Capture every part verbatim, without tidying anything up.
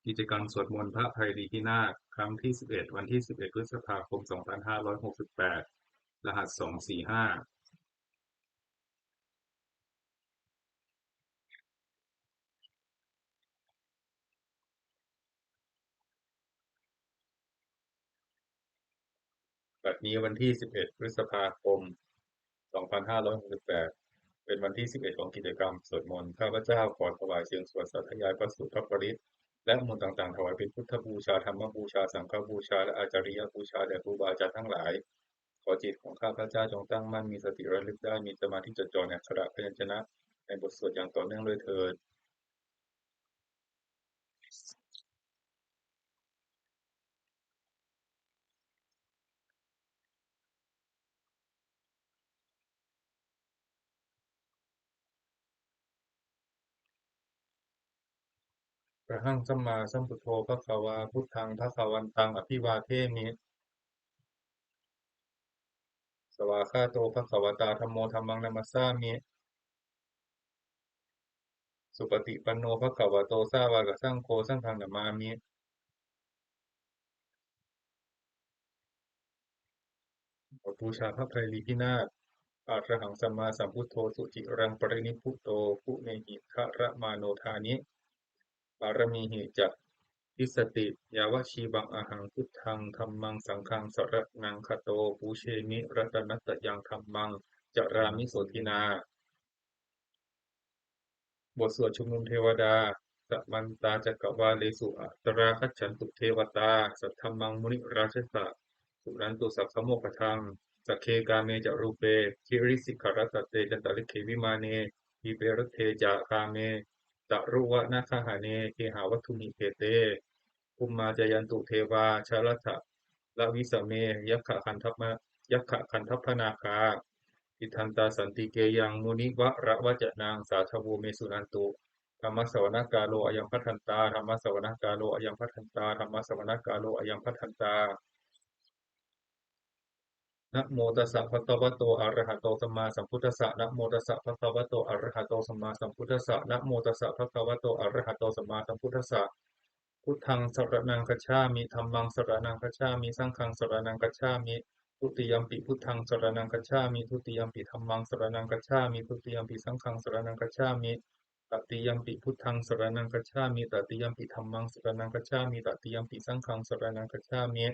กิจกรรมสวดมนต์พระไพรีพินาศครั้งที่สิบเอ็ด วันที่สิบเอ็ด พฤษภาคม สองพันห้าร้อยหกสิบแปด รหัส สองสี่ห้า บัดนี้วันที่สิบเอ็ด พฤษภาคม สองพันห้าร้อยหกสิบแปด เป็นวันที่สิบเอ็ด ของกิจกรรมสวดมนต์ ข้าพเจ้าขอถวายเสียงสวดสาธยายพระสูตรพระปริตร และมนต์ต่างๆ ถวายเป็นพุทธบูชา ธรรมบูชา สังฆบูชา และอาจาริยบูชาแด่ครูบาอาจารย์ทั้งหลาย ขอจิตของข้าพเจ้าจงตั้งมั่น มีสติระลึกได้ มีสมาธิจดจ่อในอักขระพยัญชนะในบทสวดอย่างต่อเนื่องด้วยเทอญ Arahaṃ sammāsambuddho bhagavā, buddhaṃ bhagavantaṃ abhivādemi. Svākkhāto bhagavatā dhammo, dhammaṃ namassāmi. Supaṭipanno bhagavato sāvakasaṅgho, saṅghaṃ namāmi. บทบูชาพระไพรีพินาศ Arahaṃ sammāsambuddho suciraṃ parinibbuto guṇehi dharamāno dāni pāramīhi ca dissati. Yāvajīvaṃ ahaṃ buddhaṃ dhammaṃ saṅghaṃ saraṇaṃ gato, pūjemi ratanattayaṃ dhammaṃ carāmi sotthinā. บทสวดชุมนุมเทวดา Samantā cakkavāḷesu atrāgacchantu devatā, saddhammaṃ munirājassa suṇantu saggamokkhadaṃ. Sagge kāme ca rūpe girisikharataṭe cantalikkhe vimāne, dīpe raṭṭhe ca gāme taruvanagahane gehavatthumhi khette, bhummā cāyantu devā jalathalavisame yakkhagandhabba-, yakkhagandhabbanāgā, tiṭṭhantā santike yaṃ munivaravacanaṃ sādhavo me suṇantu. Dhammassavanakālo ayambhadantā. Dhammassavanakālo ayambhadantā. Dhammassavanakālo ayambhadantā. Namo tassa bhagavato arahato sammāsambuddhassa. Namo tassa bhagavato arahato sammāsambuddhassa. Namo tassa bhagavato arahato sammāsambuddhassa. Buddhaṃ saraṇaṃ gacchāmi. Dhammaṃ saraṇaṃ gacchāmi. Saṅghaṃ saraṇaṃ gacchāmi. Dutiyampi buddhaṃ saraṇaṃ gacchāmi. Dutiyampi dhammaṃ saraṇaṃ gacchāmi. Dutiyampi saṅghaṃ saraṇaṃ gacchāmi. Tatiyampi buddhaṃ saraṇaṃ gacchāmi. Tatiyampi dhammaṃ saraṇaṃ gacchāmi. Tatiyampi saṅghaṃ saraṇaṃ gacchāmi.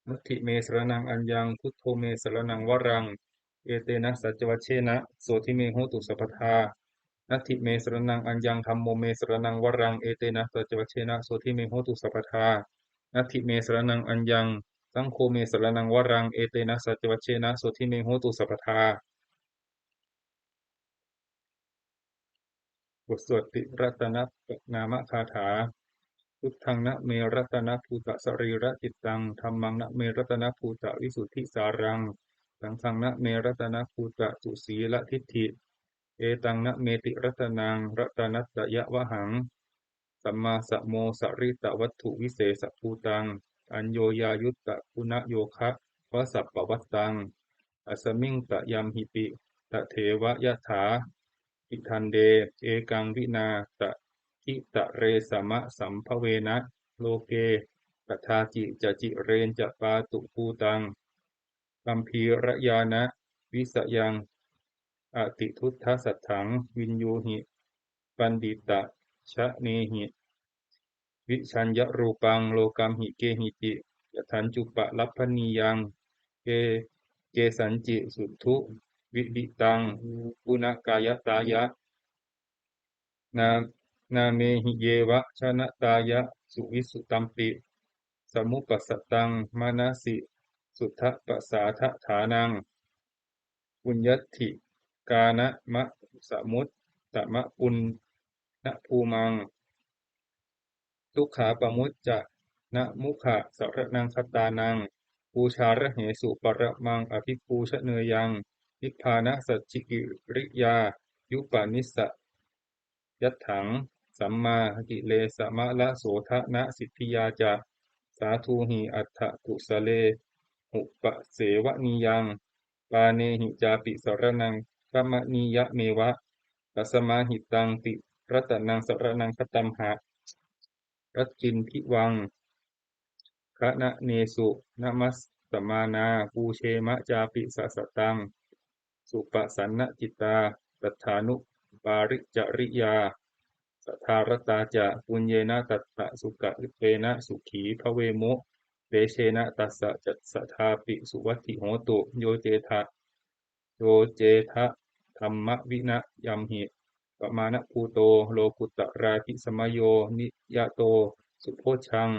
นัตถิ me saraṇaṃ aññaṃ, buddho me saraṇaṃ varaṃ, etena saccavajjena sotthi me hotu sabbadā. Natthi me saraṇaṃ aññaṃ, dhammo me saraṇaṃ varaṃ, etena saccavajjena sotthi me hotu sabbadā. Natthi me saraṇaṃ aññaṃ, saṅgho me saraṇaṃ varaṃ, etena saccavajjena sotthi me hotu sabbadā. บทสวดติรัตนนามคาถา Buddhaṃ name ratanabhūtasarīracittam, dhammaṃ name ratanabhūtavisuddhisāraṃ, saṅghaṃ name ratanabhūtasusīladiṭṭhi, etaṃ nameti ratanaṃ ratanattayavhaṃ, sammāsamosaritavatthuvisesabhūtaṃ, aññoññayuttaguṇayogavasappavattaṃ, asmiṃ tayamhipi tadeva yathā bhidhande, ekaṃ vinā taditaresamabhavena loke, kadāci sacireñca pātubhūtaṃ gambhīrañāṇavisayaṃ atiduddasatthaṃ, viññūhi paṇḍitajanehi, vijaññarūpaṃ lokamhi kehici, yadaññupalabbhanīyaṃ ke- kesañci suṭṭhu vividhaṃ guṇakayatāya, nā- nāmehi yeva janatāya, suvissutampi samuppasattaṃ manasi suddhapasādadhānaṃ, puññatthikāramanusamuttamapuṇṇapumaṃ, dukkhāpamuccanamukkhasaraṇaṃ gatānaṃ, pūjārahesu paramaṃ abhipūjaneyyaṃ, nibbānasacchikiriyāyupanissa- yatthaṃ, sammākilesamallasodhanasiddhiyā ca, sādhūhi atthakusalehupasevaniyaṃ, pāṇehi cāpi saraṇaṃ gamaniyameva. Tasmā hi taṃ tiratanaṃ saraṇaṃ gatamha, ratindīvaṃ gaṇanesu namassamānā, pūjema cāpi sāsataṃ supasannacitā. Saddhānupāricariyā sadāratā ca, puññena tassa sukhaṭena sukhī bhavemu. Tejena tassa ca sadāpi suvatthi hotu. Yo cedha, yo cedha dhammavinayamhi pamāṇabhūto, lokuttarādhisamayo niyato subojjhaṃ,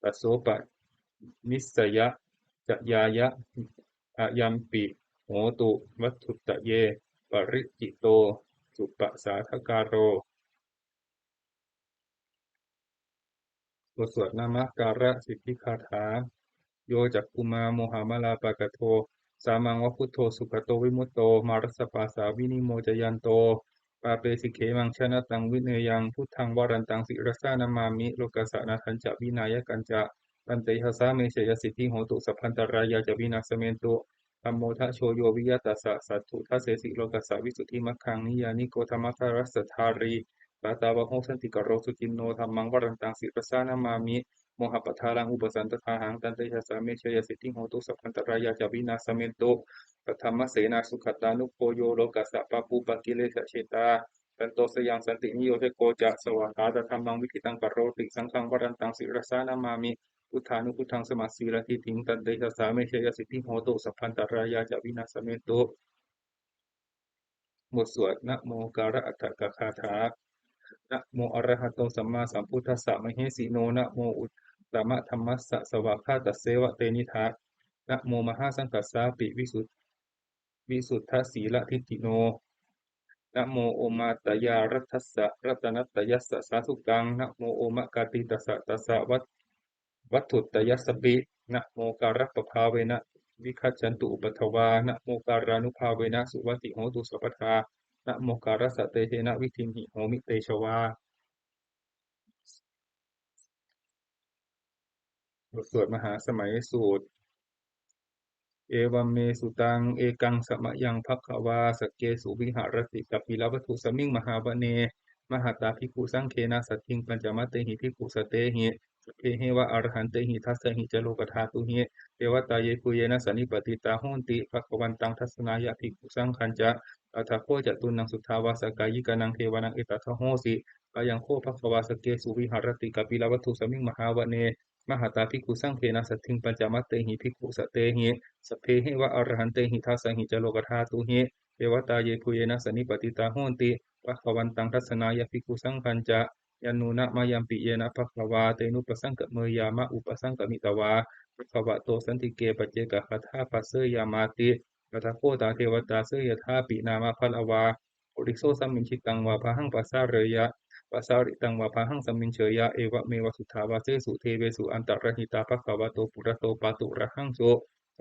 tassopanisayañāya ayampi hotu, vatthuttaye paricito supasādākāro. บทสวดนมการสิทธิคาถา Yo cakkhumā mohamalāpakaṭṭho, sāmaṃ va buddho sugato vimutto, mārassa pāsā vinimocayanto, pāpesi khemaṃ janataṃ vineyyaṃ, buddhaṃ varantaṃ sirasā namāmi, lokassa nāthañca vināyakañca, tantejasā me jayasiddhi hotu, sabbantarāyā ca vināsamentu. Dhammo dhajo yo viya tassa satthu, dassesi lokassa visuddhimaggaṃ, niyyāniko dhammadharassa dhārī, sātāvaho santikaro suciṇṇo, dhammaṃ varantaṃ sirasā namāmi, mohappadālaṃ upasantadāhaṃ, tantejasā me jayasiddhi hotu, sabbantarāyā ca vināsamentu. Saddhammasenā sugatānugo yo, lokassa pāpūpakilesajetā, santo sayaṃ santiniyojako ca, svākkhātadhammaṃ viditaṃ karoti, saṅghaṃ varantaṃ sirasā namāmi, buddhānubuddhaṃ samasīladiṭṭhiṃ, tantejasā me jayasiddhi hotu, sabbantarāyā ca vināsamentu. บทสวดนโมการอัฏฐกคาถา Namo arahato sammāsambuddhassa mahesino, namo uttamadhammassa svākkhātasseva tenidha, namo mahāsaṅghassāpi visud- visuddhasīladiṭṭhino, namo omātyāraddhassa ratanattayassa sādhukaṃ, namo omakātītassa tassa vat- vatthuttayassapi, namokārappabhāvena vigacchantu upaddavā, namokārānubhāvena suvatthi hotu sabbadā, namokārassa tejena vidhimhi homi tejavā. บทสวดมหาสมัยสูตร Evaṃ me sutaṃ. Ekaṃ samayaṃ bhagavā sakkesu viharati kapilavatthusmiṃ mahāvane mahatā bhikkhusaṅghena saddhiṃ pañcamattehi bhikkhusatehi sabbeheva arahantehi, dasahi ca lokadhātūhi devatā yebhuyyena sannipatitā honti bhagavantaṃ dassanāya bhikkhusaṅghañca. Atha kho catunnaṃ suddhāvāsakāyikānaṃ devānaṃ etadahosi: Ayaṃ kho bhagavā sakkesu viharati kapilavatthusmiṃ mahāvane mahatā bhikkhusaṅghena saddhiṃ pañcamattehi bhikkhusatehi sabbeheva arahantehi, dasahi ca lokadhātūhi devatā yebhuyyena sannipatitā honti bhagavantaṃ dassanāya bhikkhusaṅghañca. Yannūna mayampi yena bhagavā tenupasaṅkameyyāma, upasaṅkamitvā bhagavato santike paccekagāthā bhāseyyāmāti. Atha kho tā devatā seyyathāpi nāma balavā puriso sammiñjitaṃ vā bāhaṃ pasāreyya, pasāritaṃ vā bāhaṃ sammiñjeyya, evameva suddhāvāsesu devesu antarahitā bhagavato purato pāturahaṃsu.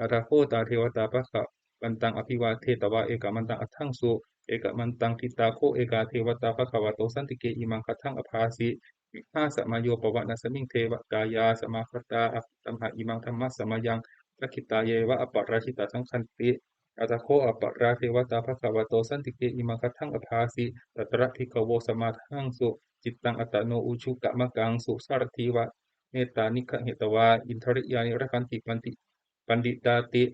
Atha kho tā devatā bhagavantaṃ abhivādetvā ekamantaṃ aṭṭhaṃsu. Ekamantaṃ ṭhitā kho ekā devatā bhagavato santike imaṃ gāthaṃ abhāsi: Mahāsamayo pavanasmiṃ, devakāyā samāgatā; āgatamha imaṃ dhammasamayaṃ, dakkhitāyeva aparājitasaṅghanti. Atha kho aparā devatā bhagavato santike imaṃ gāthaṃ abhāsi: Tatra bhikkhavo samādahaṃsu, cittaṃ attano ujukamakaṃsu; sārathīva nettāni gahetvā, indriyāni rakkhanti paṇḍi- paṇḍitāti.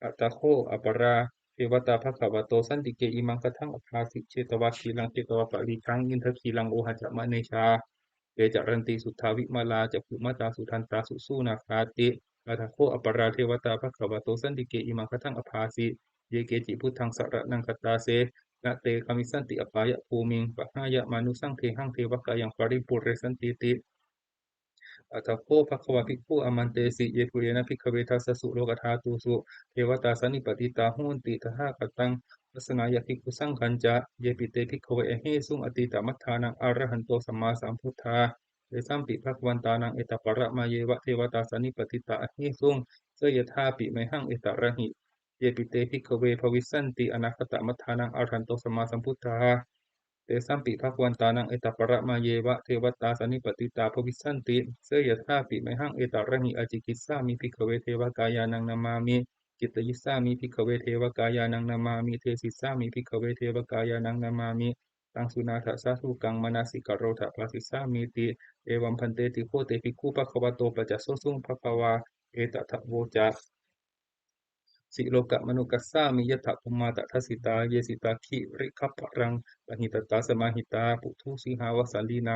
Atha kho aparā devatā bhagavato santike imaṃ gāthaṃ abhāsi: Chetvā khīlaṃ chetvā palīghaṃ, indakhīlaṃ ohaccamanejā; te caranti suddhā vimalā, cakkhumatā sudantā susunāgāti. Atha kho aparā devatā bhagavato santike imaṃ gāthaṃ abhāsi: Ye keci buddhaṃ saraṇaṃ gatāse, na te gamissanti apāyabhūmiṃ; pahāya mānusaṃ dehaṃ, devakāyaṃ paripūressantīti. Atha kho bhagavā bhikkhū āmantesi: Yebhuyyena bhikkhave dasasu lokadhātūsu devatā sannipatitā honti tathāgataṃ dassanāya bhikkhusaṅghañca. Yepi te bhikkhave ahesuṃ atītamaddhānaṃ arahanto sammāsambuddhā, tesampi bhagavantānaṃ etaparamāyeva devatā sannipatitā ahesuṃ, seyyathāpi mayhaṃ etarahi. Yepi te bhikkhave bhavissanti anāgatamaddhānaṃ arahanto sammāsambuddhā, Tesampi bhagavantānaṃ etaparamāyeva devatā sannipatitā bhavissanti. Seyyathāpi mayhaṃ etarahi. Ācikkhissāmi bhikkhave devakāyānaṃ nāmāni. Kittayissāmi bhikkhave devakāyānaṃ nāmāni. Desissāmi bhikkhave devakāyānaṃ nāmāni. Taṃ suṇātha sādhukaṃ manasikarotha bhāsissāmīti. Evaṃ bhanteti kho te bhikkhū bhagavato paccassosuṃ. Bhagavā etadavoca: Silokamanukassāmi yattha bhummā tadassitā, ye sitā girigabbharaṃ pahitattā samāhitā. Puthū sīhāva sallīnā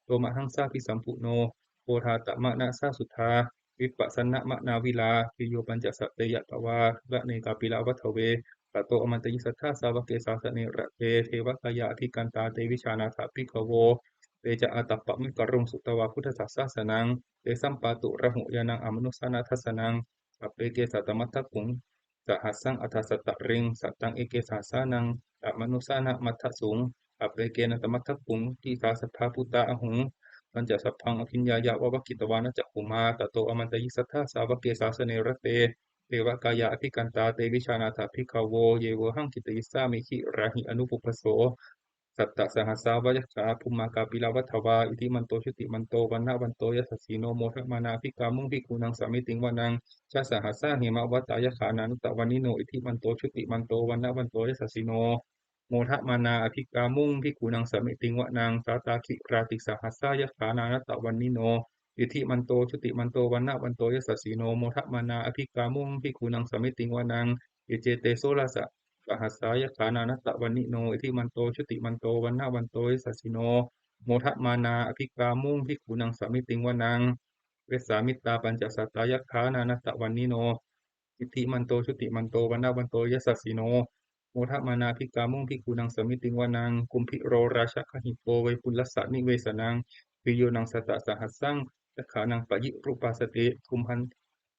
lomahaṃsābhisambhuno, odātamanasā suddhā vippasannamanāvilā. Bhiyyo pañcasate ñatvā ṭhāne kāpilavatthave, tato āmantayi satthā sāvake sāsane rate. Devakāyā abhikkantā te vijānātha bhikkhavo. Te ca ātappamakaruṃ sutvā buddhassa sāsanaṃ, tesampāturahu ñāṇaṃ amanussāna dassanaṃ. Appeke satamaddakkhuṃ sahassaṃ atha sattariṃ, sataṃ eke sahassānaṃ amanussānamaddasuṃ. Appekenantamaddakkhuṃ disā sabbā phuṭā ahuṃ, tañca sabbaṃ abhiññāya vavakkhitvāna cakkhumā, tato āmantayi satthā sāvake sāsane rate. Devakāyā abhikkantā te vijānātha bhikkhavo, ye vohaṃ kittayissāmi girāhi anupubbaso. Sattasahassā va yakkhā bhummā kāpilavatthavā, iddhimanto jutimanto vaṇṇavanto yasassino, modamānā abhikkāmuṃ bhikkhūnaṃ samitiṃ vanaṃ. Chasahassā hemavatā yakkhā nānattavaṇṇino, iddhimanto jutimanto vaṇṇavanto yasassino, modamānā abhikkāmuṃ bhikkhūnaṃ samitiṃ vanaṃ. Sātāgirā tisahassā yakkhā nānattavaṇṇino, iddhimanto jutimanto vaṇṇavanto yasassino, modamānā abhikkāmuṃ bhikkhūnaṃ samitiṃ vanaṃ. Iccete soḷasasahassā yakkhā nānattavaṇṇino, iddhimanto jutimanto vaṇṇavanto yasassino, modamānā abhikkāmuṃ bhikkhūnaṃ samitiṃ vanaṃ. Vessāmittā pañcasatā yakkhā nānattavaṇṇino, iddhimanto jutimanto vaṇṇavanto yasassino, modamānā abhikkāmuṃ bhikkhūnaṃ samitiṃ vanaṃ. Kumbhīro rājagahiko vepullassa nivesanaṃ, bhiyyo naṃ satasahassaṃ yakkhānaṃ payirupāsati. Kumbhan-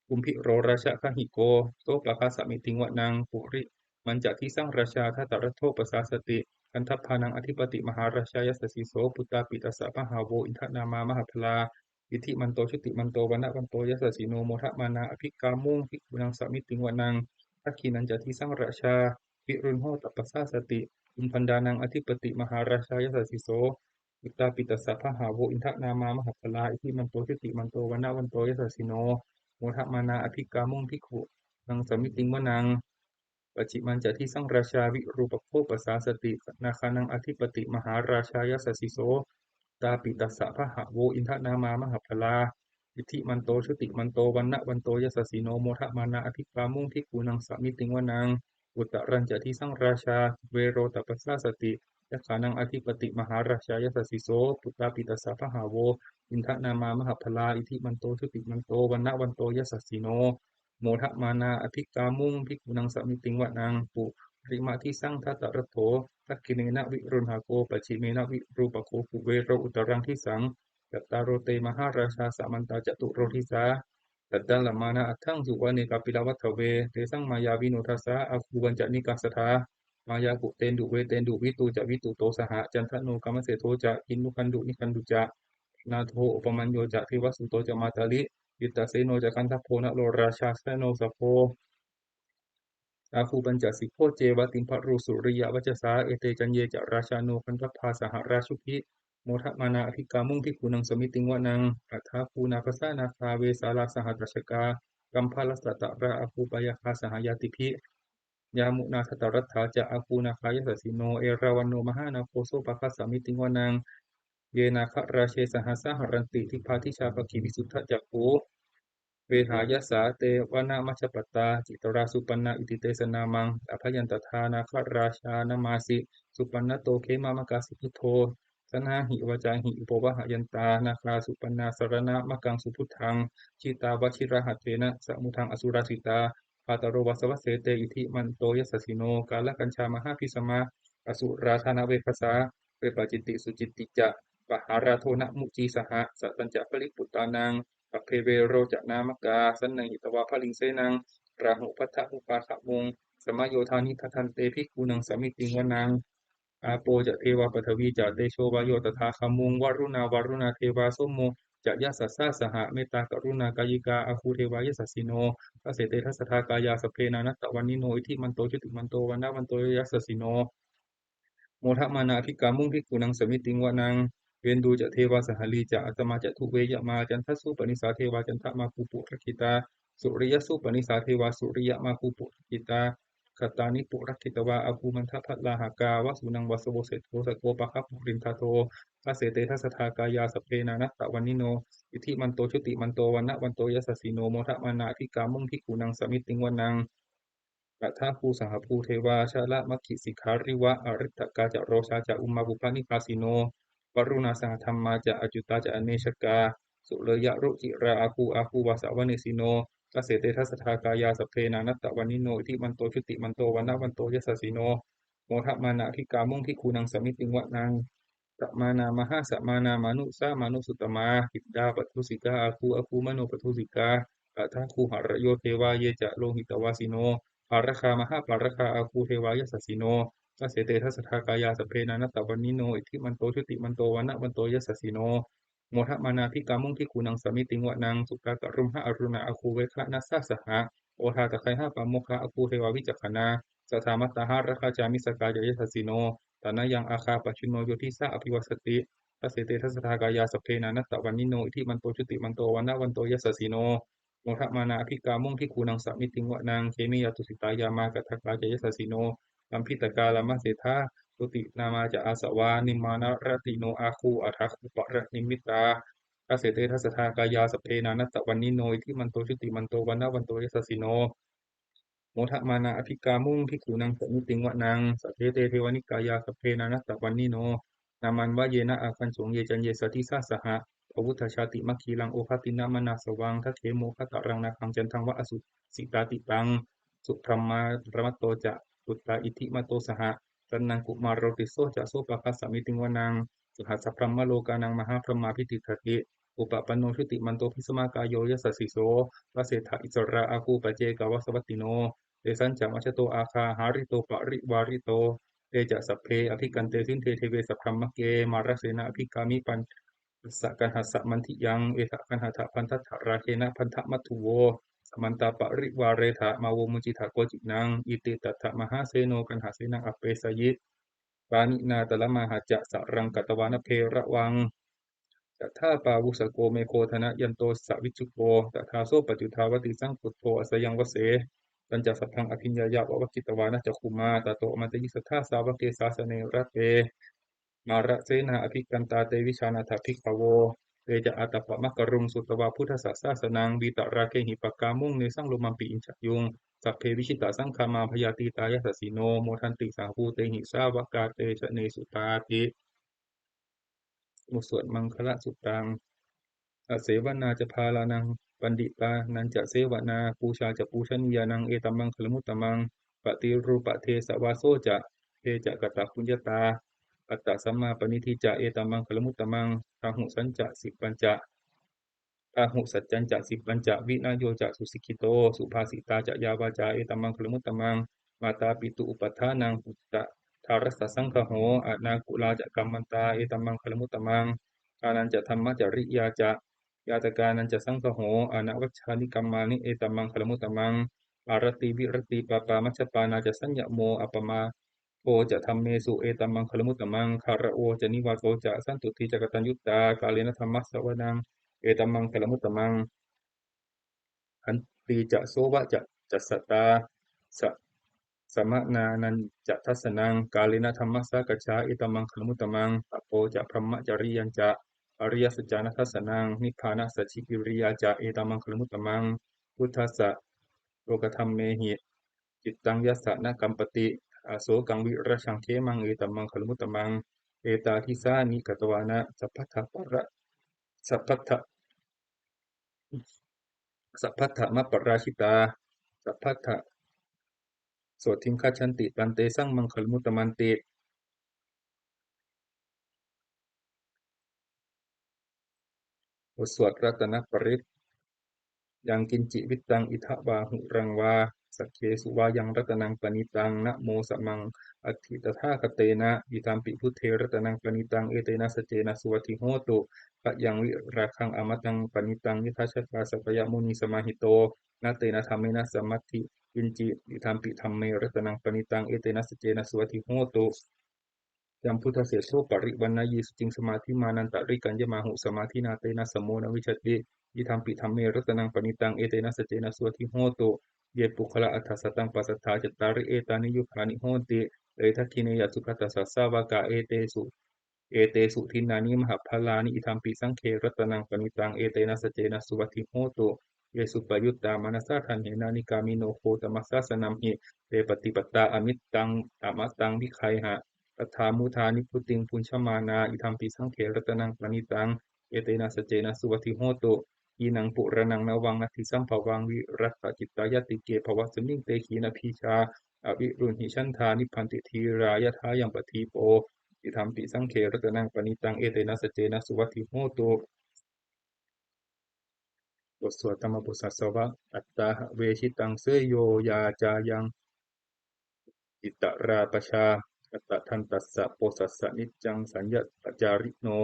kumbhīro rājagahiko sopāga samitiṃ vanaṃ. Purimañca disaṃ rājā dhataraṭṭho pasāsati, gandhabbānaṃ ādhipati mahārājā yasassi so. Puttāpi tassa bahavo indanāmā mahabbalā, iddhimanto jutimanto vaṇṇavanto yasassino, modamānā abhikkāmuṃ bhikkhūnaṃ samitiṃ vanaṃ. Dakkhiṇañca disaṃ rājā virūḷho tappasāsati, kumbhaṇḍānaṃ ādhipati mahārājā yasassi so. Puttāpi tassa bahavo indanāmā mahabbalā, iddhimanto jutimanto vaṇṇavanto yasassino, modamānā abhikkāmuṃ bhikkhūnaṃ samitiṃ vanaṃ. Pacchimañca disaṃ rājā virūpakkho pasāsati, nāgānaṃ ādhipati mahārājā yasassi so. Puttāpi tassa bahavo indanāmā mahabbalā, iddhimanto jutimanto vaṇṇavanto yasassino, modamānā abhikkāmuṃ bhikkhūnaṃ samitiṃ vanaṃ. Uttarañca disaṃ rājā kuvero tappasāsati, yakkhānaṃ ādhipati mahārājā yasassi so. Puttāpi tassa bahavo indanāmā mahabbalā, iddhimanto jutimanto vaṇṇavanto yasassino, modamānā abhikkāmuṃ bhikkhūnaṃ samitiṃ vanaṃ. Purimadisaṃ dhataraṭṭho, dakkhiṇena virūḷhako, pacchimena virūpakkho, kuvero uttaraṃ disaṃ. Cattāro te mahārājā samantā caturo disā, daddallamānā aṭṭhaṃsu vane kāpilavatthave. Tesaṃ māyāvino dāsā āgū vañcanikā saṭhā, māyā kuṭeṇḍu veṭeṇḍu viṭū ca viṭuṭo saha. Candano kāmaseṭṭho ca kinnughaṇḍu nighaṇḍu ca, panādo opamañño ca devasūto ca mātali. Cittaseno ca gandhabbo naḷorājā janosabho, āgū pañcasikho ceva timbarū suriyavacchasā. Ete caññe ca rājāno gandhabbā saha rājubhi, modamānā abhikkāmuṃ bhikkhūnaṃ samitiṃ vanaṃ. Athāgū nābhasā nāgā vesālā sahatacchakā, kambalassatarā āgū pāyāgā saha ñātibhi. Yāmunā dhataraṭṭhā ca āgū nāgā yasassino, erāvaṇo mahānāgo sopāga samitiṃ vanaṃ. Ye nāgarāje sahasā haranti, dibbā dijā pakkhi visuddhacakkhū, vehāyasā te vanamajjhapattā. Citrā supaṇṇā iti tesa nāmaṃ, abhayantadā nāgarājānamāsi, supaṇṇato khemamakāsi buddho. Janāhi vācāhi upavhayantā, nāgā supaṇṇā saraṇamakaṃsu buddhaṃ. Jitā vajirahatthena samuddaṃ asurā sitā, bhātaro vāsavassete iddhimanto yasassino. Kālakañjā mahābhismā asurā dānaveghasā, vepacitti sucitti ca pahārādo namucī saha. Satañca baliputtānaṃ sabbe verocanāmakā, sannayhitvā baliṃ senaṃ rāhubhaddamupāgamuṃ. Samayodāni bhaddante bhikkhūnaṃ samitiṃ vanaṃ. Āpo ca devā paṭhavī ca tejo vāyo tadāgamuṃ, varuṇā vāruṇā devā somo ca yasasā saha. Mettākaruṇākāyikā āgū devā yasassino, dasete dasadhā kāyā sabbe nānattavaṇṇino, iddhimanto jutimanto vaṇṇavanto yasassino. Modamānā abhikkāmuṃ bhikkhūnaṃ samitiṃ vanaṃ. Veṇḍū ca devā sahalī ca asamā ca duve yamā, candassūpanisā devā candamāgū purakkhitā, suriyassūpanisā devā suriyamāgū purakkhitā, khatāni purakkhitvā āgū mandavalāhakā. Vasūnaṃ vāsavo seṭṭho sakkopāga purindado, dasete dasadhā kāyā sabbe nānattavaṇṇino, iddhimanto jutimanto vaṇṇavanto yasassino, modamānā abhikkāmuṃ bhikkhūnaṃ samitiṃ vanaṃ. Athāgū sahabhū devā jalamaggisikhāriva, ariṭṭhakā ca rojā ca ummāpupphanibhāsino, varuṇā sahadhammā ca accutā ca anejakā, sūleyyarucirā āgū āgū vāsavanesino, dasete dasadhā kāyā sabbe nānattavaṇṇino, iddhimanto jutimanto vaṇṇavanto yasassino, modamānā abhikkāmuṃ bhikkhūnaṃ samitiṃ vanaṃ. Samānā mahāsamānā mānusā mānusuttamā, khiḍḍāpadosikā āgū āgū manopadosikā, athāgū harayo devā ye ca lohitavāsino, pāragā mahāpāragā āgū devā yasassino, dasete dasadhā kāyā sabbe nānattavaṇṇino, iddhimanto jutimanto vaṇṇavanto yasassino, modamānā abhikkāmuṃ bhikkhūnaṃ samitiṃ vanaṃ. Sukkā karumhā aruṇā āgū veghanasā saha, odātagayhā pāmokkhā āgū devā vicakkhaṇā, sadāmattā hāragā ca missakā ca yasassino, thanayaṃ āgā pajjunno yo disā abhivassati, dasete dasadhā kāyā sabbe nānattavaṇṇino, iddhimanto jutimanto vaṇṇavanto yasassino, modamānā abhikkāmuṃ bhikkhūnaṃ samitiṃ vanaṃ. Khemiyā tusitā yāmā kaṭṭhakā ca yasassino, lambītakā lāmaseṭṭhā dunnimānā ca āsavā, nimmānaratino āgū athāgū paranimmitā, dasete dasadhā kāyā sabbe nānattavaṇṇino, iddhimanto jutimanto vaṇṇavanto yasassino, modamānā abhikkāmuṃ bhikkhūnaṃ samitiṃ vanaṃ. Saṭṭhete devanikāyā sabbe nānattavaṇṇino, nāmanvayena āgañchuṃ ye caññe sadisā saha, pavutthajātimakhīlaṃ oghatiṇṇamanāsavaṃ, dakkhemoghataraṃ nāgaṃ candaṃva asusitātitaṃ, subrahmā paramatto ca puttā iddhimato saha, sanaṅkumāro tisso ca sopāga samitiṃ vanaṃ. Sahassabrahmalokānaṃ mahābrahmābhitiṭṭhati, upapanno jutimanto bhismākāyo yasassi so, dasettha issarā āgū paccekavasavattino, tesañca majjhato āgā hārito parivārito, te ca sabbe abhikkante sinde deve sabrahmake, mārasenā abhikkāmi passa kaṇhassa mandiyaṃ, etha gaṇhatha bandhatha rāgena bandhamatthu vo, samantā parivāretha mā vo muñcittha koci naṃ, iti tattha mahāseno kaṇhasenaṃ apesayi, pāṇinā talamāhacca saraṃ katvāna bheravaṃ, yathā pāvussako megho thanayanto savijjuko, tadā so paccudāvatti saṅkuddho asayaṃvase, tañca sabbaṃ abhiññāya vavakkhitvāna cakkhumā, tato āmantayi satthā sāvake sāsane rate, mārasenā abhikkantā te vijānātha bhikkhavo, te ca ātappamakaruṃ sutvā buddhassa sāsanaṃ, vītarāgehi pakkāmuṃ nesaṃ lomampi iñjayuṃ, sabbe vijitasaṅgāmā bhayātītā yasassino, modanti saha bhūtehi sāvakā te janesutāti. บทสวดมังคลสูตร Asevanā ca bālānaṃ paṇḍitānañca sevanā, pūjā ca pūjanīyānaṃ etammaṅgalamuttamaṃ, paṭirūpadesavāso ca ye ca katapuññatā, attasammāpaṇidhi ca etammaṅgalamuttamaṃ, bāhusaccañca sippañca, bāhusaccañca sippañca vinayo ca susikkhito, subhāsitā ca yā vācā etammaṅgalamuttamaṃ, mātāpituupaṭṭhānaṃ puttadārassa saṅgaho, anākulā ca kammantā etammaṅgalamuttamaṃ, dānañca dhammacariyā ca ñātakānañca saṅgaho, anavajjāni kammāni etammaṅgalamuttamaṃ, āratī viratī pāpā majjapānā ca saññamo, appamādo ca dhammesu etammaṅgalamuttamaṃ, gāravo ca nivāto ca santuṭṭhī ca kataññutā, kālena dhammassavanaṃ etammaṅgalamuttamaṃ, khantī ca sovacassatā sa- samaṇānañca dassanaṃ, kālena dhammasākacchā etammaṅgalamuttamaṃ, tapo ca brahmacariyañca ariyasaccāna dassanaṃ, nibbānasacchikiriyā ca etammaṅgalamuttamaṃ, phuṭṭhassa lokadhammehi cittaṃ yassa na kampati, asokaṃ virajaṃ khemaṃ etammaṅgalamuttamaṃ, etādisāni katvāna sabbatthapara- sabbattha- sabbattha-maparājitā, sabbattha sotthiṃ gacchanti tantesaṃ maṅgalamuttamanti. บทสวดรัตนปริตร Yaṅkiñci vittaṃ idha vā huraṃ vā, saggesu vā yaṃ ratanaṃ paṇītaṃ, na mosamaṃ atthi tathāgatena, idampi buddhe ratanaṃ paṇītaṃ, etena saccena suvatthi hotu. Khayaṃ virāgaṃ amataṃ paṇītaṃ, yadajjhagā sakyamunī samāhito, na tena dhammena samatthi kiñci, idampi dhamme ratanaṃ paṇītaṃ, etena saccena suvatthi hotu. Yambuddhaseṭṭho parivaṇṇayī suciṃ samādhimānantarikaññamāhu samādhinā tena samo na vijjati. Idampi dhamme ratanaṃ paṇītaṃ etena saccena suvatthi hotu. Ye puggalā aṭṭha sataṃ pasatthā cattāri etāni yugāni honti. Te dakkhiṇeyyā sugatassa sāvakā etesu etesu dinnāni mahapphalāni. Idampi saṅghe ratanaṃ paṇītaṃ etena saccena suvatthi hotu. Ye suppayuttā manasā daḷhena nikkāmino gotamasāsanamhi te pattipattā amataṃ amataṃ vigayha laddhā mudhā nibbutiṃ bhuñjamānā. Idampi saṅghe ratanaṃ paṇītaṃ etena saccena suvatthi hotu. Khīṇaṃ purāṇaṃ navaṃ natthi sambhavaṃ virattacittāyatike bhavasmiṃ te khīṇabījā aviruḷhichandā nibbanti dhīrā yathāyaṃ padīpo. Idampi saṅghe ratanaṃ paṇītaṃ etena saccena suvatthi hotu. บทสวดธรรมบทสัสสวะ Attāhaṃ ve jitaṃ seyyo yā cāyaṃ itarā pajā atadantassa posassa niccaṃ saññatacārino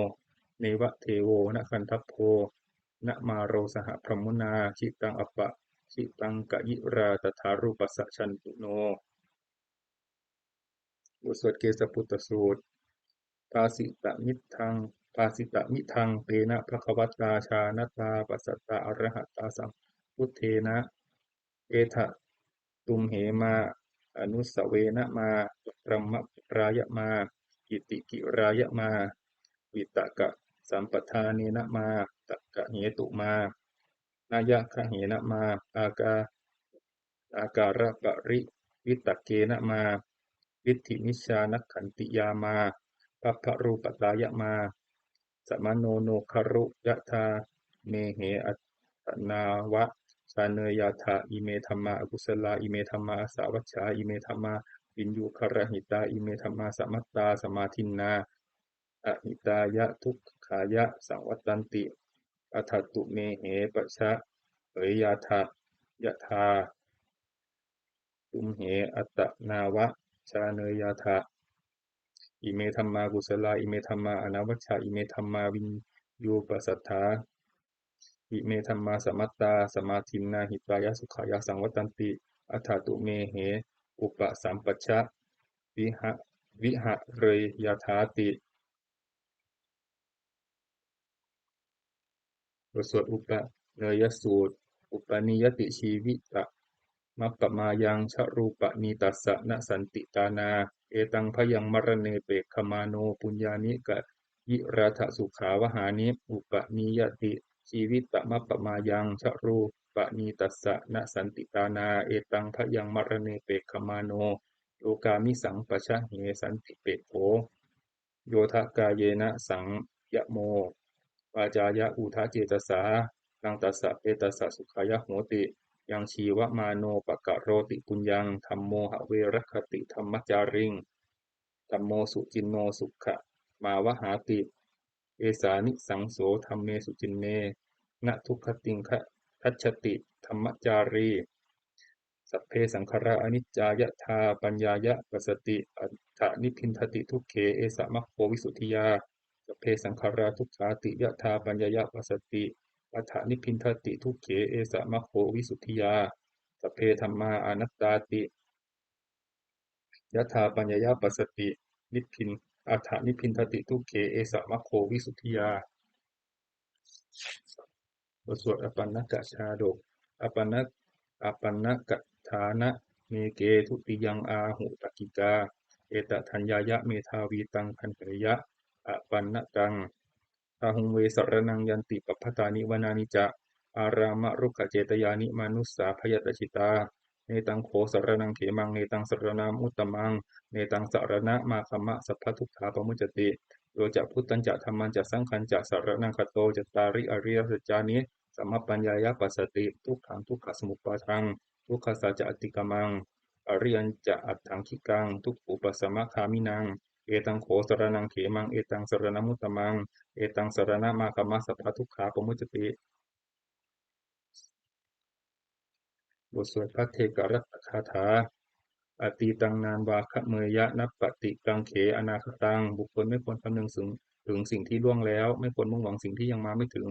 neva devo na gandhabbo na māro saha brahmunā jitaṃ apajitaṃ kayirā tathārūpassa jantuno. บทสวดเกสปุตตสูตร Bhāsitamiddhaṃ bhāsitamiddhaṃ tena bhagavatā jānatā passatā arahatā sambuddhena etha tumhe mā anussaverena mā abrahmacarāya mā kittacirāya mā vitakasampadānena mā takkahetu mā nāyagahena mā akā akāraparivitakkena mā diṭṭhimicchānakkhantiyā mā pabbarūpatāya mā samaṇo no khāru yathā mehe attanāva jāneyyātha ime dhammā akusalā ime dhammā asavajjā ime dhammā viññūhirahitā ime dhammā samattā samādinnā ahitāya dukkhāya saṃvattanti. Atha tumhehi pajāpeyyātha yathā tumhe attanāva jāneyyātha ime dhammā kusalā ime dhammā anavajjā ime dhammā viññūhīpasaṭṭhā ime dhammā samattā samādinnā hitāya sukhāya saṃvattanti. Atha tumhehi upasampajja viha vihareyyāthāti. บทสวดอุปเนยสูตร Upanīyati jīvitamappamāyaṃ ca rūpaṃ nītassa na santi tāṇā etaṃ bhayaṃ maraṇe pekkhamāno puññāni kayirātha sukhāvahāni. Upanīyati jīvitamappamāyaṃ ca rūpaṃ nītassa na santi tāṇā etaṃ bhayaṃ maraṇe pekkhamāno lokāmisaṃ pajāhe santipekkho. Yo dha kāyena saṃyamo vācāya uda cetasā taṃ tassa petassa sukhāya hoti. Yaṃ jīvamāno pakaroti puññaṃ dhammo have rakkhati dhammacāriṃ dhammo suciṇṇo sukhamāvahāti. Esā nisaṃso dhamme suciṇṇe na duggatiṃ gacchati dhammacārī. Sabbe saṅkhārā aniccā yadā paññāya passati atha nibbindati dukkhe esa maggo visuddhiyā. Sabbe saṅkhārā dukkhāti yadā paññāya passati atha nibbindati dukkhe esa maggo visuddhiyā. Sabbe dhammā anattāti yadā paññāya passati nibbin atha nibbindati dukkhe esa maggo visuddhiyā. บทสวดอปัณณกชาดก Apaṇṇa apaṇṇakaṭṭhānameke dutiyaṃ āhu pakkikā etadaññāya medhāvī taṃ gaṇheyya apaṇṇakaṃ. Bāhuṃ ve saraṇaṃ yanti pabbatāni vanāni ca ārāmarukkhacetyāni manussā bhayatajjitā. Netaṃ kho saraṇaṃ khemaṃ netaṃ saraṇamuttamaṃ netaṃ saraṇamāgamma sabbadukkhā pamuccati. Yo ca buddhañca dhammañca saṅghañca saraṇaṃ gato cattāri ariyasaccāni samappaññāya passati dukkhaṃ dukkhasamuppādaṃ dukkhassa ca atikkamaṃ ariyañca aṭṭhaṅgikaṃ dukkhūpasamagāminaṃ. Etaṃ kho saraṇaṃ khemaṃ etaṃ saraṇamuttamaṃ etaṃ saraṇamāgamma sabbadukkhā pamuccati. บทสวดภัทเทกรัตตคาถา Atītaṃ nānvāgameyya nappaṭikaṅkhe anāgataṃ. บุคคลไม่ควรคำนึงถึงถึงสิ่งที่ล่วงแล้ว ไม่ควรมุ่งหวังสิ่งที่ยังมาไม่ถึง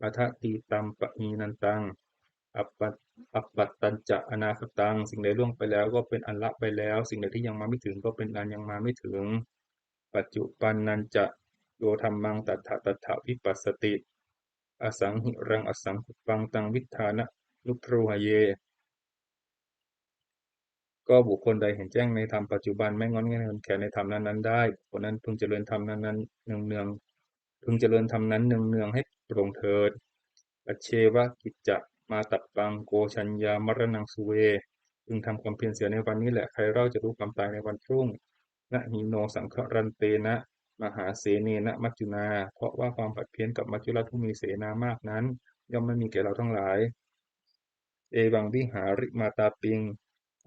Adatītampahīnantaṃ appa appattañca anāgataṃ. สิ่งใดล่วงไปแล้วก็เป็นอันละไปแล้ว สิ่งใดที่ยังมาไม่ถึงก็เป็นอันยังมาไม่ถึง paccupannañca yo dhammaṃ tattha tattha vipassati, asaṃhiraṃ asaṅkuppaṃ taṃ viddhā na nubbrūhaye. ก็บุคคลใดเห็นแจ้งในธรรมปัจจุบัน ไม่งอนแง่นคลอนแคลนในธรรมนั้นๆได้ บุคคลนั้นพึงเจริญธรรมนั้นๆเนืองๆ พึงเจริญธรรมนั้นเนืองๆให้ปรดปรงเถิด Ajjeva kiccamātappaṃ ko jaññā maraṇaṃ suve. พึงทำความเพียรเสียในวันนี้แหละ ใครเล่าจะรู้ความตายในวันพรุ่ง Na hi no saṅgarantena mahāsenena maccunā. เพราะว่าความผัดเพี้ยนกับมัจจุราชผู้มีเสนามากนั้น ย่อมไม่มีแก่เราทั้งหลาย Evaṃ vihārimātāpiṃ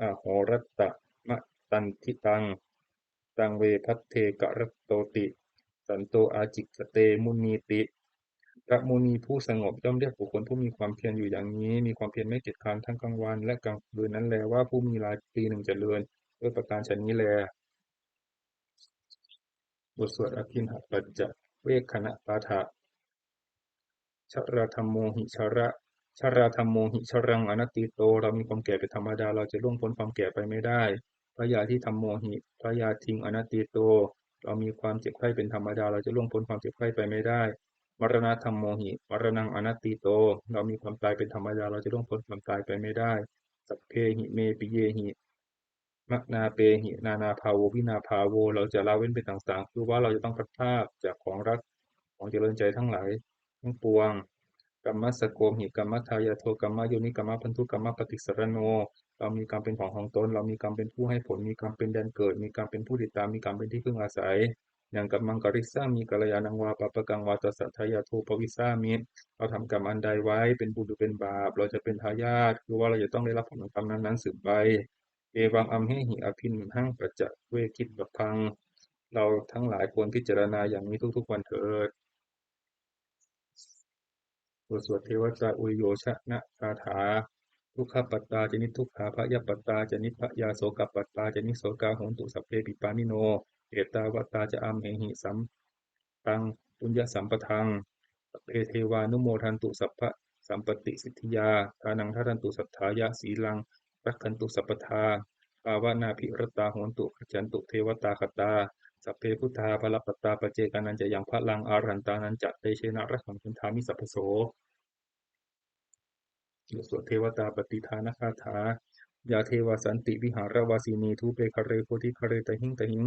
ahorattamatanditaṃ, taṃ ve bhaddekarattoti santo ācikkhate munīti. พระมุนีผู้สงบย่อมเรียกบุคคลผู้มีความเพียรอยู่อย่างนี้ มีความเพียรไม่เกียจคร้านทั้งกลางวันและกลางคืนนั้นแลว่าผู้มีราตรีหนึ่งเจริญ ด้วยประการฉะนี้แล บทสวดอภิณหปัจจเวกขณปาฐะ Jarādhammomhi jara jarādhammomhi jaraṃ anatīto. เรามีความแก่เป็นธรรมดา เราจะล่วงพ้นความแก่ไปไม่ได้ Byādhidhammomhi byādhiṃ anatīto. เรามีความเจ็บไข้เป็นธรรมดา เราจะล่วงพ้นความเจ็บไข้ไปไม่ได้ Maraṇadhammomhi maraṇaṃ anatīto. เรามีความตายเป็นธรรมดา เราจะล่วงพ้นความตายไปไม่ได้ Sabbehi me piyehi manāpehi nānābhāvo vinābhāvo. เราจะละเว้นเป็นต่างๆ คือว่าเราจะต้องพลัดพรากจากของรัก ของเจริญใจทั้งหลายทั้งปวง Kammassakomhi kammadāyādo kammayoni kammabandhu kammapaṭisaraṇo. เรามีกรรมเป็นของของตน เรามีกรรมเป็นผู้ให้ผล มีกรรมเป็นแดนเกิด มีกรรมเป็นผู้ติดตาม มีกรรมเป็นที่พึ่งอาศัย Yaṃ kammaṃ karissāmi kalyāṇaṃ vā pāpakaṃ vā tassa dāyādo bhavissāmi. เราทำกรรมอันใดไว้ เป็นบุญหรือเป็นบาป เราจะเป็นทายาท คือว่าเราจะต้องได้รับผลของกรรมนั้นๆสืบไป Evaṃ amhehi abhiṇhaṃ paccavekkhitabbaṃ. เราทั้งหลายควรพิจารณาอย่างนี้ทุกๆวันเถิด บทสวดเทวตาอุยโยชนคาถา Dukkhappattā ca niddukkhā bhayappattā ca nibbhayā sokappattā ca nissokā hontu sabbepi pāṇino. Ettāvatā ca amhehi sambhataṃ puññasampadaṃ sabbe devānumodantu sabbasampattisiddhiyā. Dānaṃ dadantu saddhāya sīlaṃ rakkhantu sabbadā bhāvanābhiratā hontu gacchantu devatāgatā. Sabbe buddhā balappattā paccekānañca yaṃ balaṃ arahantānañca tejena rakkhaṃ bandhāmi sabbaso. บทสวดเทวตาปฏิทานคาถา Yā devā santi vihāravāsinī thūpe ghare bodhighare tahiṃ tahiṃ,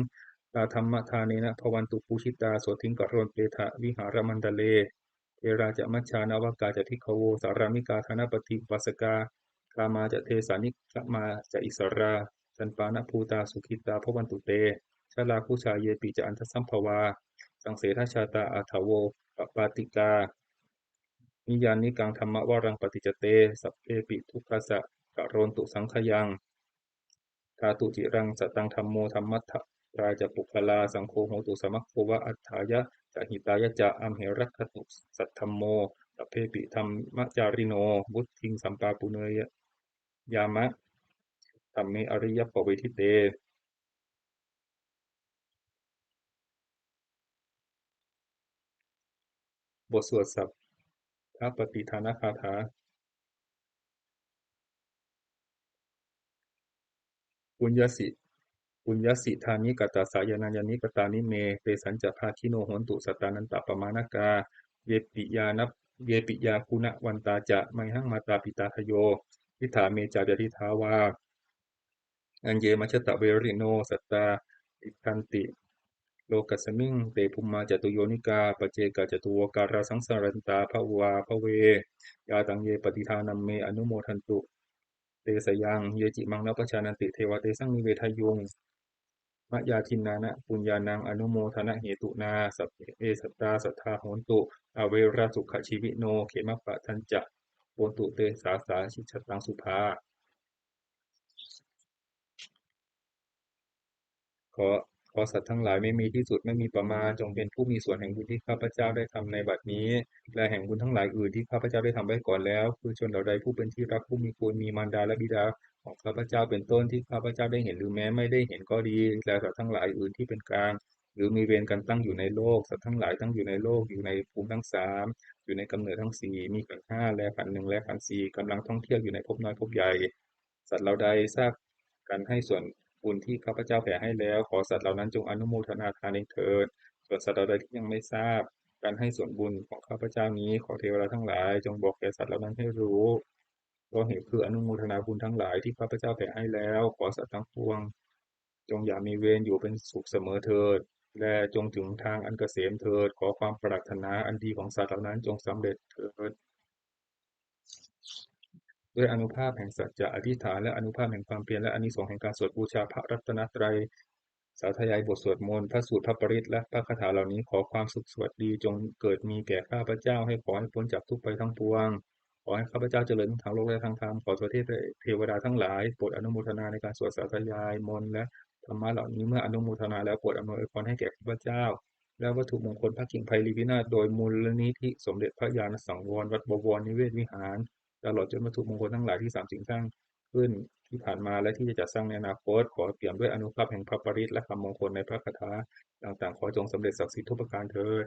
tā dhammadānena bhavantu pūjitā sotthiṃ karontedha vihāramaṇḍale. Therā ca majjhā navakā ca bhikkhavo sārāmikā dānapatī upāsakā, gāmā ca desā nigamā ca issarā sappāṇabhūtā sukhitā bhavantu te. Jalābujā yepi ca aṇḍasambhavā saṃsedajātā athavopapātikā, niyyānikaṃ dhammavaraṃ paṭicca te sabbepi dukkhassa karontu saṅkhayaṃ. Ṭhātu ciraṃ sataṃ dhammo dhammaddharā ca puggalā, saṅgho hotu samaggo va atthāya ca hitāya ca. Amhe rakkhatu saddhammo sabbepi dhammacārino, vuḍḍhiṃ sampāpuṇeyyāma dhamme ariyappavedite. บทสวดสัพพปฏิทานคาถา Puññassi puññassidāni katassa yānāni katāni me, tesañca bhāgino hontu sattānantapaṇṇakā. Ye piyāna ye piyā guṇavantā ca mayhaṃ mātā pitādayo, diṭṭhā me ca patiṭṭhā vā aññe majjhattā verino, sattā tiṭṭhanti lokasmiṃ te bhummā catuyonikā paccekacatuvokārā saṃsarantā bhavābhave. Yā taṃ ye pattidānamme anumodantu te sayaṃ, ye cimaṃ nāpajānanti devā tesaṃ nivedayyuṃ. Mayā dinnāna puññānaṃ anumodanāhetunā sabbe sattā sadā hontu averā sukhajīvino, khemappadañca hontu te sāsā jiyataṃ subhā. ขอ ขอสัตว์ทั้งหลายไม่มีที่สุด ไม่มีประมาณ จงเป็นผู้มีส่วนแห่งบุญที่ข้าพเจ้าได้ทำในบัดนี้ และแห่งบุญทั้งหลายอื่นที่ข้าพเจ้าได้ทำไว้ก่อนแล้ว คือชนเหล่าใดผู้เป็นที่รัก ผู้มีคุณ มีมารดาและบิดาของข้าพเจ้าเป็นต้น ที่ข้าพเจ้าได้เห็นหรือแม้ไม่ได้เห็นก็ดี และสัตว์ทั้งหลายอื่นที่เป็นกลาง หรือมีเวรกันตั้งอยู่ในโลก สัตว์ทั้งหลายตั้งอยู่ในโลก อยู่ในภูมิทั้งสาม อยู่ในกำเนิดทั้งสี่ มีขันธ์ห้า และขันธ์หนึ่ง และขันธ์สี่ กำลังท่องเที่ยวอยู่ในภพน้อยภพใหญ่ สัตว์เหล่าใดทราบกันให้ส่วน บุญที่ข้าพเจ้าแผ่ให้แล้ว ขอสัตว์เหล่านั้นจงอนุโมทนาทานเองเถิด ส่วนสัตว์เหล่าใดที่ยังไม่ทราบการให้ส่วนบุญของข้าพเจ้านี้ ขอเทวดาทั้งหลายจงบอกแก่สัตว์เหล่านั้นให้รู้ เพราะเหตุคืออนุโมทนาบุญทั้งหลายที่ข้าพเจ้าแผ่ให้แล้ว ขอสัตว์ทั้งปวง จงอย่ามีเวรอยู่เป็นสุขเสมอเถิด และจงถึงทางอันเกษมเถิด ขอความปรารถนาอันดีของสัตว์เหล่านั้นจงสำเร็จเถิด ด้วยอานุภาพแห่งสัจจะอธิษฐาน และอานุภาพแห่งความเพียร และอานิสงส์แห่งการสวดบูชาพระรัตนตรัย สาธยายบทสวดมนต์ พระสูตร พระปริตร และพระคาถาเหล่านี้ ขอความสุขสวัสดีจงเกิดมีแก่ข้าพเจ้า ให้ขอให้พ้นจากทุกข์ภัยทั้งปวง ขอให้ข้าพเจ้าเจริญทั้งทางโลกและทางธรรม ขอเทวดาทั้งหลายโปรดอนุโมทนาในการสวดสาธยายมนต์และธรรมะเหล่านี้ เมื่ออนุโมทนาแล้วโปรดอำนวยอวยพรให้แก่ข้าพเจ้า และวัตถุมงคลพระกิ่งไพรีวินาศ โดยมูลนิธิสมเด็จพระญาณสังวรวัดบวรนิเวศวิหาร ตลอดจนวัตถุมงคลทั้งหลายที่สามสิ่งสร้างขึ้นที่ผ่านมาและที่จะจัดสร้างในอนาคต ขอเปี่ยมด้วยอานุภาพแห่งพระปริตรและคำมงคลในพระคาถาต่างๆ ขอจงสำเร็จศักดิ์สิทธิ์ทุกประการเถิด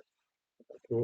สาธุ